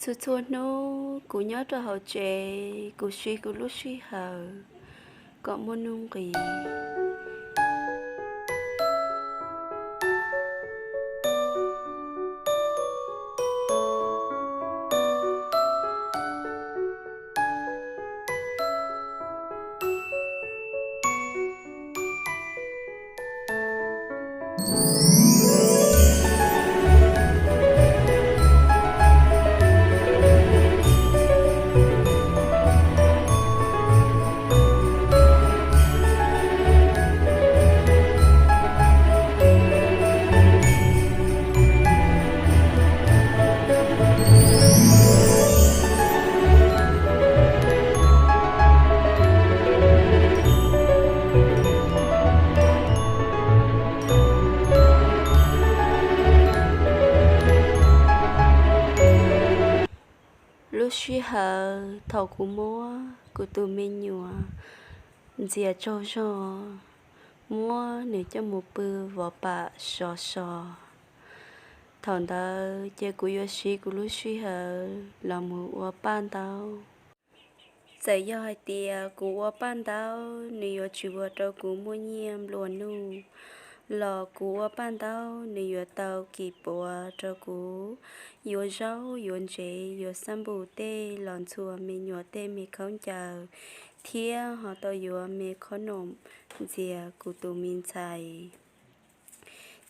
Txhua txhua hnub kuv nyob rau hauv tsev, kuv siv kuv lub sij hawm kom muaj nuj nqis. Lub sij hawm thaum kuv muab kuv tus me nyuam ntxias tsaug zog, muab nws coj mus pw vov pam sov so, thaum ntawd ces kuv yuav siv kuv lub sij hawm los mus ua paj ntaub. Txawm yog hais tias kuv ua paj ntaub nws yuav tsis ua rau kuv muaj nyiaj nplua nuj, los kuv ua paj ntaub nws yuav tau kis puav rau kuv yuav zaub, yuav ntsev, yuav xab npum tej los ntxhua me nyuam tej me khaub ncaws, thiab ho tau yuav me khob noom ntxias kuv tus me ntxhais,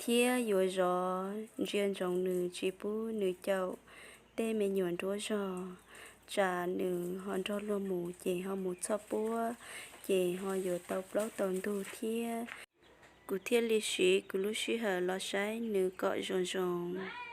thiab yuav zov ntsia ntsoov nws tsis pub nws caum tej me nyuam nruab zog, tsam nws ho nrog luag mus ces ho mus txhoj puab, ces ho yuav tau plaub tau ntug thiab. Kuv thiaj li siv kuv lub sij hawm los saib nws kom zoo zoo.